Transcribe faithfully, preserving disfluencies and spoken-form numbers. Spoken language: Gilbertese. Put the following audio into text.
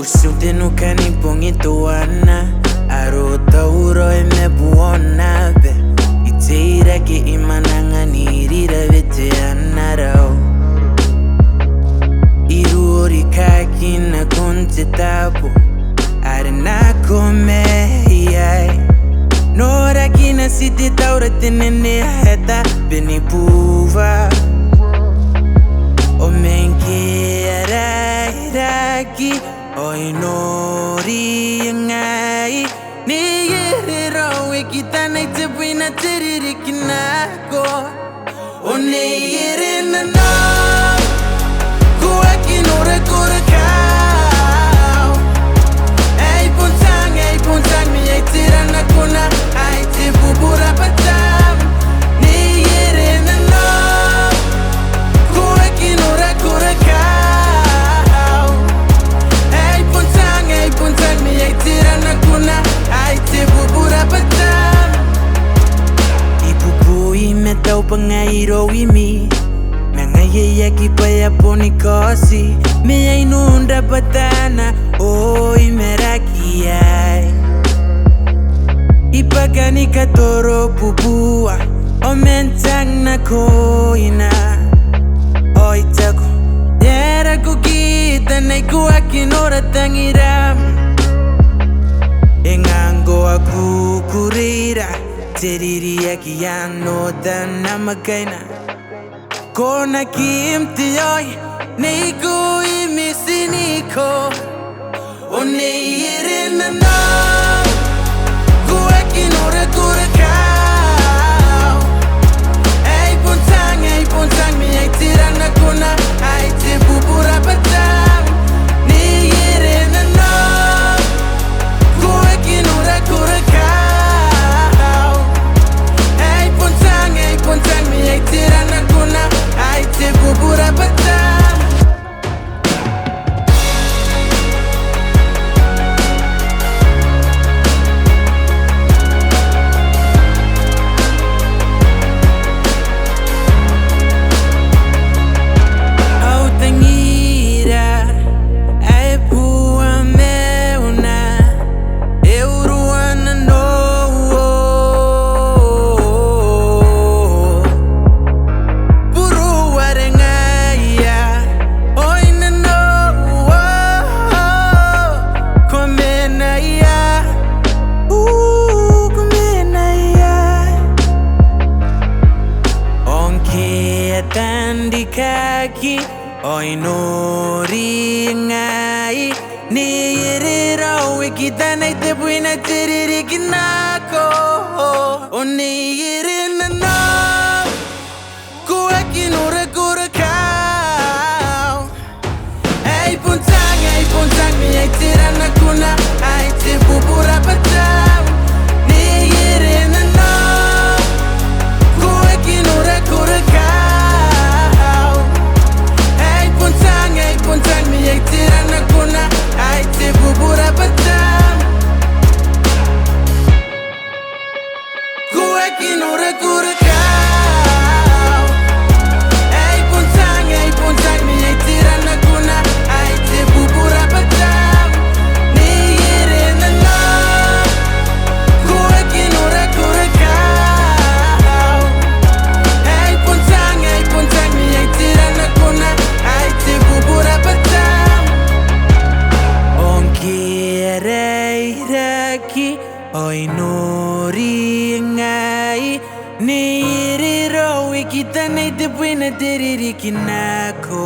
Uti te nuka ni bong i toana, aro tauro e mea buona be. I teirake i mananga n iri rawe te anarau. I ruo rikaaki nakon te tabo, are nako mai iai. Noraki nati te taura te nene ae tabe ni bua. O mengke a rairaki, ao I nori ngai. Nei ere raoi kitanai tebwina te ririki nako. O nei ere nanau. Ko aki nora korakau. Ai bon tang, ai bon tang, mi ai tera nakona. Ai te bubura batam. Nei ere nanau. Ko aki nora korakau. Ai bon tang, ai bon tang, mi ai tera nakona. Ai te bubura batam. I bubui ma tau bwa ngai iroumi. Ma ngaia e aki bwa e a boni kaoti. Ma ai n un rabwatana, o i maraki iai. I bwaka ni katoro bubua, o man tang nakoina. Ao I taku, e aera ko kitanai ko aki nora tangiram. E nga ngkoa kukurei ra, te ririaki n oota namwakaina. Ko na kim te oi, nei ko i mitiniko. O nei ere nanau. Ko aki nora korakau. Ai bon tang, ai bon tang, mi ai tera nakona. Ai te bubura batam. Nei ere nanau. Ko aki nora korakau. Ai bon tang, ai bon tang, mi ai tera nakona. Ai te bubura batam. Au tangira, ae bua maiuna, e urua nanou. Buru are ngaia, oi nanou. Ko mena ia, u, ko mena ia. Ao ngke a tandikaki, ao I nori ngai. Nei ere raoi kitanai tebwina te ririki nako. O nei ere nanau. Ko aki nora korakau. Ai bon tang, ai bon tang, mi ai tera nakona. Ai te bubura batam. Nei ere nanau. Ko aki nora korakau. Ai bon tang, ai bon tang, mi ai tera nakona. Ai te bubura batam. Ko aki nora korakau. Ai bon tang, ai bon tang, mi ai tera nakona. Ai te bubura batam. Nei ere nanau. Ko aki nora korakau. Ai bon tang, ai bon tang, mi ai tera nakona. Ai te bubura batam. Ao ngke a rairaki, ao I nori ngai. Nei ere raoi kitanai tebwina te ririki nako.